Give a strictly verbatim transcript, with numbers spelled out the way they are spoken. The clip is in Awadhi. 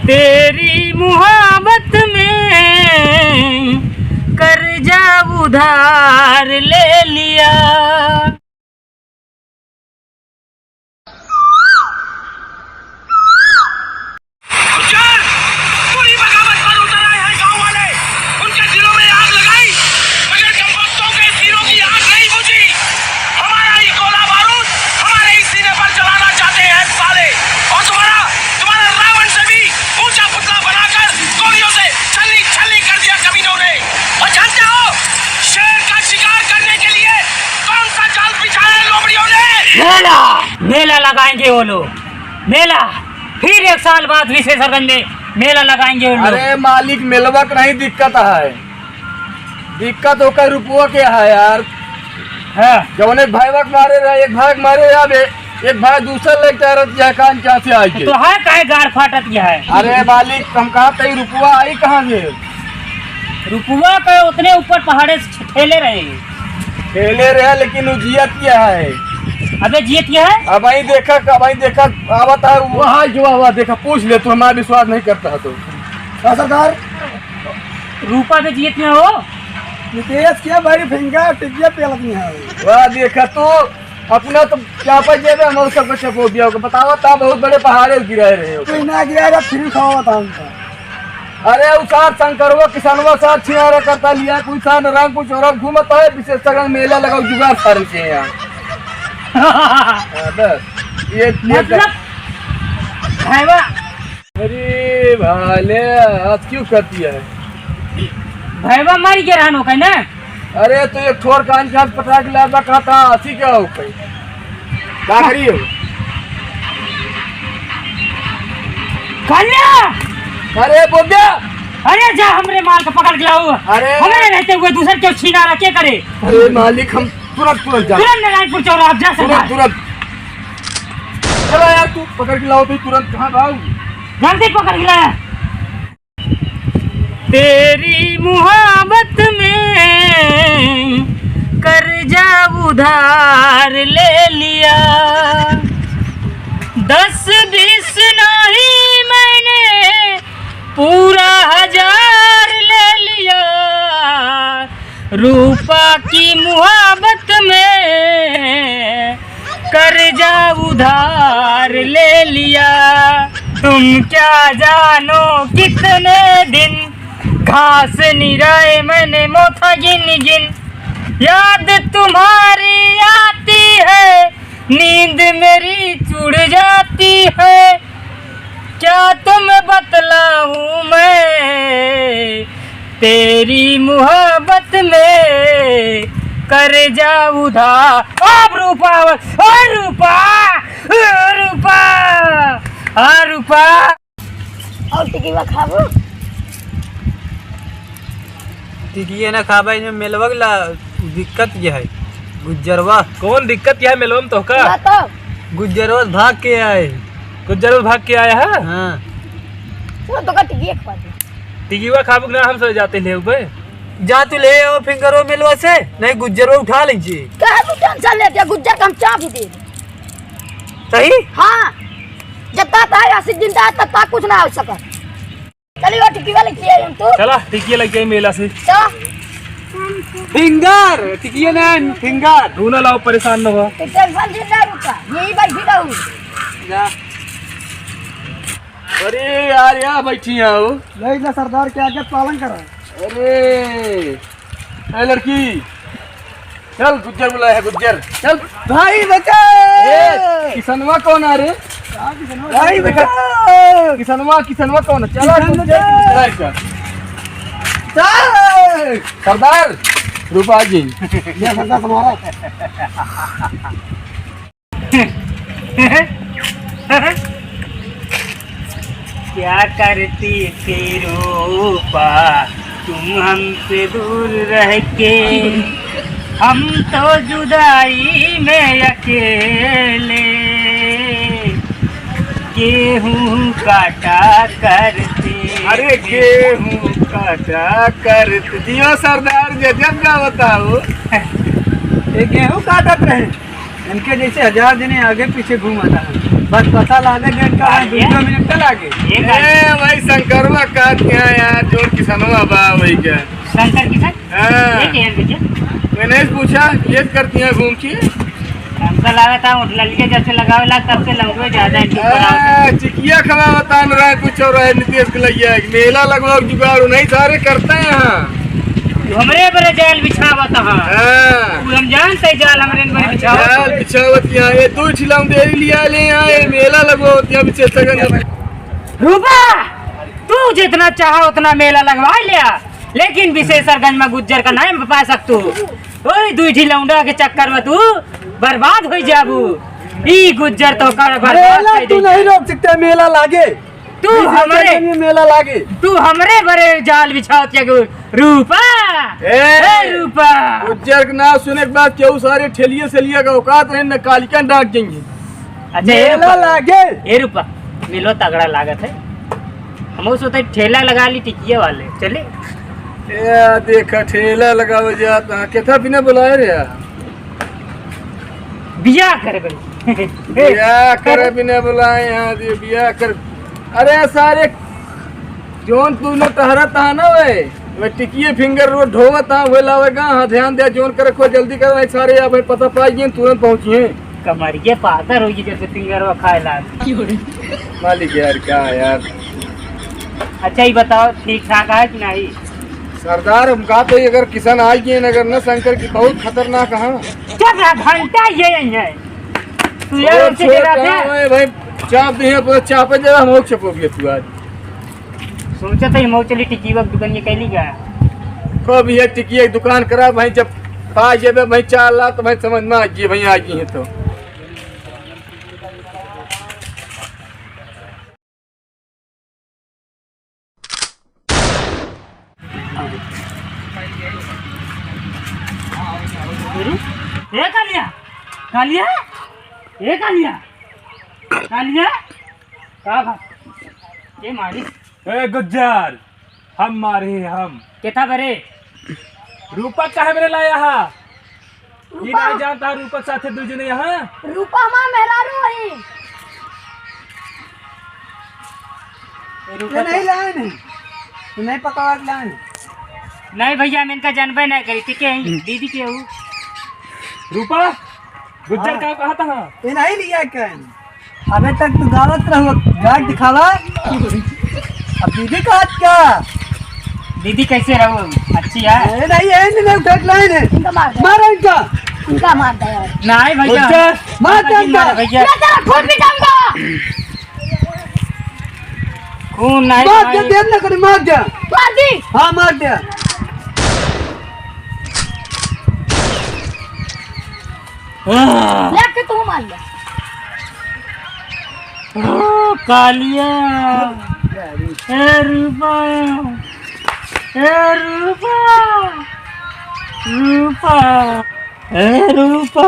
तेरी मोहब्बत में कर्जा उधार ले लिया। गुज्जर, पूरी बगावत पर उतर आए हैं गांव वाले। उनके दिलों में आग लगाई, मगर डंबकतों के तीरों की आग नहीं बुझी। हमारा ही गोला बारूद हमारे ही सीने पर जलाना चाहते हैं साले। और तुम्हारा, तुम्हारा रावण से भी ऊंचा पुतला बनाकर गोलियों से छलनी छलनी कर दिया कमीनों ने। और जानते हो, शेर का शिकार करने के लिए कौन सा जाल बिछाया लोमड़ियों ने? मेला, मेला लगाएंगे वो लोग, मेला। फिर एक साल बाद विशेषरगंज में मेला लगाएंगे वो लोग। अरे मालिक, मेलवा का नहीं दिक्कत है, दिक्कत ओकर रुपवा के है यार। हाँ। जौन एक भाई के मारे रहे, एक भाई के मारे, अब ए-, एक भाई दूसर लेके आ रहत है, कान क्या से आई के। तो है काहे गाड़ फाटत के है? अरे मालिक, हम कहा तई रुपवा आई कहाँ से? रुपवा का उतने ऊपर पहाड़े से ठेले रहे। ठेले रहे, लेकिन वो जियत के है। अबे जियत के है? अब आई देखा, अब आई देखा, आवत है वो। वहाँ जो हुआ देखा, पूछ ले, तू हमारा विश्वास नहीं करता है तो। का सरदार? रूपा के जियत के हो? नितेश के बड़ी फिंगर टिकिया पेलत नहीं है। वाह, देखा तो, अपना तो चापा जेबे, हम सबको चपो दिया होगा। बतावा, ता बहुत बड़े पहाड़े गिराए रहे हो। कोई ना गिराए रहा, फिर खावा था उनका। अरे, उ सार शंकरवा, किसनवा सार छिनारा करता लिया, कुछ सार नारायणपुर चौरा घूमत है, विशेषरगंज मेला लगाओ, जुगाड़ सार के यहाँ। हाँ, बस, ये, ये मतलब, भैया, अरे भाले, आज क्यों कर दिया है? भैया मर गया रहनो का ना? अरे तो एक ठोर कान के हाथ पटा के लाबा कहा था, हंसी क्या हो गई? का करी हो? कन्या! अरे बोब्या! अरे जा हमरे माल का पकड़ के लाओ। अरे! हमरे रहते हुए दूसर क्यों छीना रहा, क्या करे? अरे मालिक, हम तुरंत, तुरंत जा। तुरंत नारायणपुर चौराहा जा तुरंत, सरदार। तुरंत। चलो यार, तू पकड़ के लाओ तो तुरंत, कहाँ भाग? जल्दी पकड़ के लाया। तेरी मोहब्बत में कर्जा उधार ले लिया, दस बीस नहीं मैंने पूरा हजार ले लिया, रूपा की मोहब्बत में कर्जा उधार ले लिया। तुम क्या जानो कितने दिन घास निराए मैंने मोथा गिन गिन। याद तुम्हारी आती है, नींद मेरी उड़ जाती है, क्या तुम बतलाऊं मैं, तेरी मोहब्बत में कर्जा उधार। अब रूपा, ओ रूपा, ओ रूपा, आ रूपा। और टिकिया खाबू? टिकिया ना खाबा, इनमें मेलवा के ला दिक्कत क्या है? गुज्जरवा। कौन दिक्कत क्या है मेलवा में तोहका? बा तो। गुज्जरवा से भाग के आए। गुज्जरवा से भाग के आया है? हाँ। वो तो का टिकिया खवा दे। टिकिया खाबू के ना हम सब जाते ले बे। जा तू ले आओ फिंगरो मेलवा से, नहीं गुज्जरवा उठा लीजिए। काहे तू टेंशन लेते है? गुज्जर का हम चाबी दे। सही? हाँ। जब तक है आशिक जिंदा है, तब तक कुछ ना हो सका। चलिए, वो टिकिया लेके आए हम तो। चला, टिकिया लेके आई मेला से। चला। फिंगर, टिकिया ना, फिंगर। तू ना लाओ, परेशान ना हो। तो टेंशन जिन ना रुका, यही बैठी रहू। जा। अरे यार, यहाँ बैठी हैं हो। नहीं ना सरदार, क्या क्या पालन करा। अरे, ए लड़की, चल, गुज्जर बुलाया है, गुज्जर, चल। भाई बचा। ए, किसनवा कौन आ रे? भाई बचा। किसनवा, किसनवा कौन है? चला, किसन गुज्जर बचा। की बुलाए का? चल। सरदार, रूपा जी। ये सरदार तुम्हारा। क्या करती थी रूपा तुम हमसे दूर रह के, हम तो जुदाई में अकेले गेहूं काटा करते। अरे गेहूं काटा करते। जियो सरदार, गजब का बताओ। ये गेहूं काटत रहे। इनके जैसे हजार जने आगे पीछे घूमत हैं, बस पता लागे कि इनका वहाँ वीडियो में निकल आगे। ये गाड़ी। ए, भाई शंकरवा का क्या यार, जोन किसनवा बा वही के। शंकर किसन? हाँ। ये क्या है भैया? मैंने पूछा, ये करती हैं घूम के। हमका लगा था, उठ ललिए जब से लगावे लाग, तब से लौटवे ज्यादा है, चुप रहो। आ, चिकिया खवा बता न रहे, कुछ और है, नीतीश के लइया, एक मेला लगवाओ, जुगाड़ नहीं सारे करते हैं यहाँ। तू हमरे बरे जाल बिछावत ह। हाँ। तू हम जानते जाल हमरे बरे बिछावत। जाल बिछावत यहाँ, ये दो ठिलाऊं दे लिया ले यहाँ, ये मेला लगवाओ, यहाँ पीछे सगन। रूपा, तू जितना चाह उतना मेला लगवा लिया, लेकिन विशेषरगंज में गुज्जर का नाम पा सकतू। ओए, दुई ठी लौंडा के चक्कर में तू बर्बाद हो जाबू। ई गुज्जर तो कर बर्बाद मेला कर तू दे। नहीं रोक सकते, मेला लागे। तू विशेषरगंज हमरे, में मेला लागे। तू हमरे बरे जाल बिछावत या गुरु। रूपा, ए, ए रूपा। गुज्जर के नाम सुने के बाद केहू सारे ठेलिए से लिया का औकात रहे न कालिका डांट देंगे। अच्छा, ए मेला रूपा। लागे। ए रूपा, मेलो तगड़ा लागत है। हम सोचे ठेला लगा ली टिकिया वाले, चले? ए, देखा ठेला लगावे जात, हाँ, केथा बिना बुलाए रे यार। बियाह करे बनी। बियाह करे बिना बुलाए यहाँ, ये बियाह कर। अरे सारे, जोन तू न टहरत हा ना वे, वे टिकिए फिंगर रोड ढोवत हा, वे लावेगा, हाँ, ध्यान दे, जोन करे, कोई जल्दी कर, नहीं सारे, अब पता पाई गए, तुरंत पहुँचिए। कमरिए पातर होई जैसे फिंगरवा खाए लाग। मालिक यार, क्या यार? अच्छा, ये बताओ, ठीक ठाक है कि नहीं? सरदार, हम कहा तो अगर किसान आ गए, अगर न शंकर की बहुत खतरनाक है। चुप रह, घंटा ये यही है। तू यार छोड़, उनसे छोड़, कह रहा था। कहाँ है भाई? चाप दिए, पूरा चापे जरा, हम लोग चपोगे तू आज। सोचा था, हम चली टिकी वक्त दुकान ये कैली गया। को भी है टिकी एक दुकान करा भाई, जब पा जेबे भाई चार लाख तो भाई समझ में आ गई भाई, आ गई है तो। ए कालिया, कालिया, ए कालिया, कालिया, का भा? ए मारी। ए गुज्जर, हम मारे हम। केथा बरे? रूपा काहे बरे लाया हा? ई रूपा। नहीं जानता रूपा के साथे दू जने यहाँ? रूपा हमार मेहरारू वही। रूपा ये नहीं तो लाए नहीं। ये नहीं पकावा के लाए नहीं। नहीं भैया, हम इनका जानबे नहीं करी। ठीक है, दीदी के हो? रूपा, गुज्जर हाँ। का कहा था? ये नहीं लिया कहीं। अबे तक तू गावत रहो, गाड़ दिखावा। अब दीदी का हाथ का? दीदी कैसे रहो? अच्छी है? ए, नहीं, ए, नहीं, नहीं, उठा के लाए ने। इनका मार दे। मारो इनका। इनका मार दे यार। नहीं भैया। उठा, मार दे इनका। मार भैया। मैं तेरा खून भी खाऊंगा। खून नहीं मार दे, भाई। देर ना करे, मार दे। मार दी। हाँ, मार दे। आह। ले, अब के तू मार ले। ओ, कालिया। ए रूपा। ए रूपा। रूपा। ए रूपा।